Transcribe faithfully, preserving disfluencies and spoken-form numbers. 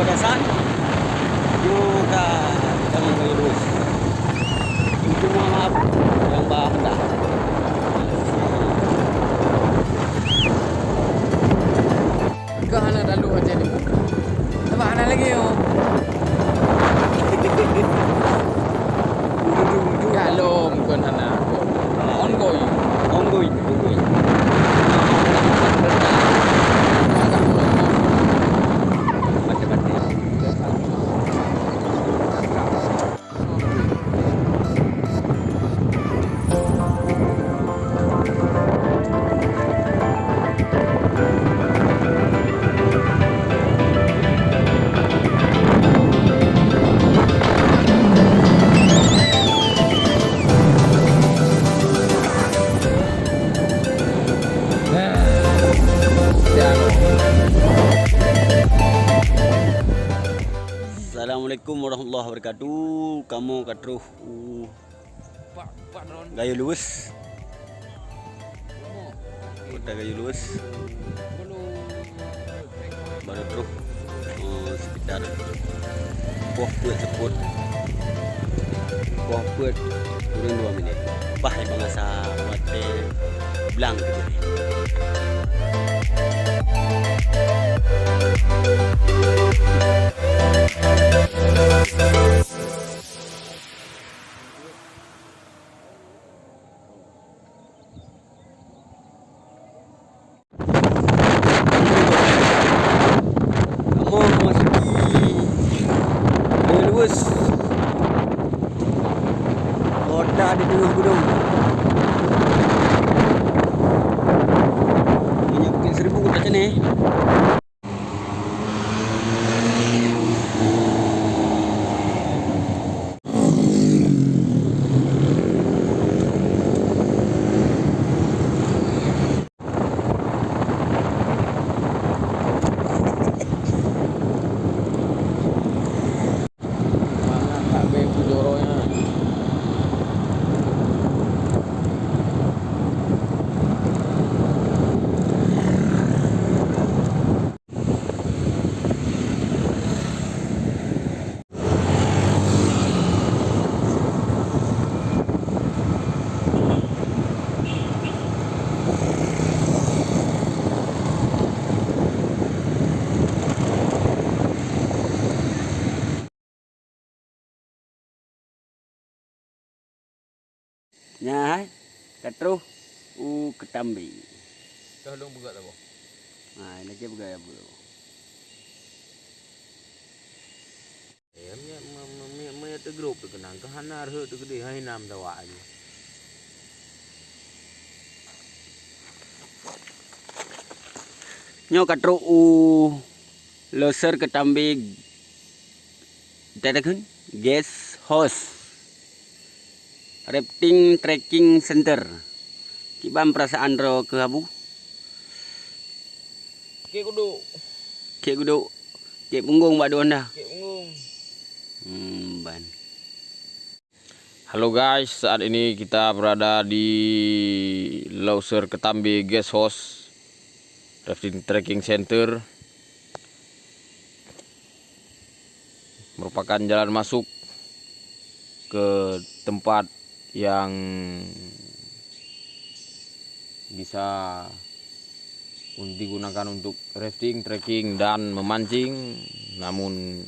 Biasa, nyoe ka jalan raya luwes. Cuma maaf, nyang ba hendak. Keu hana talu aja ni. Nampak hana lagi, oh. Ujung-ujung ya, lom, kon hana. Ongoing. Ongoing, ongoing. Mantap, mantap. Assalamualaikum warahmatullahi wabarakatuh. Kamoe ka troh u Gayo Luwes. Kota Gayo Luwes. Baru troh, eh, sekitar poh peuet seupôt. Poh peuet kurang dua minit. Bah, bangasa watèe blang keujeuet. Kamoe memasuki Gayo Luwes. Kota di tengah gunung. Minyak Bukit Seribu, kota sini. Nyan hai, ka troh u Keutambé. Toh lôn peugah saboh. Ha, lagèe peugah saboh. Eh, meunyo, meunyo, meunyo teugrôp teukeunang, keu hana rhot teukeudeh, hai nam sawa nyoe. Nyoe ka troh u Loser Keutambé Tadakheun Guest House Rafting Trekking Center. Kiban peurasaan droe keuh, Abu? Kiek gudok. Kiek gudok. Kiek punggong bak dua dah. Kiek punggong. Hmm, ban. Halo guys, saat ini kita berada di Loser Keutambé Guest House Rafting Trekking Center. Merupakan jalan masuk ke tempat yang bisa un-, digunakan untuk rafting, trekking, dan memancing. Namun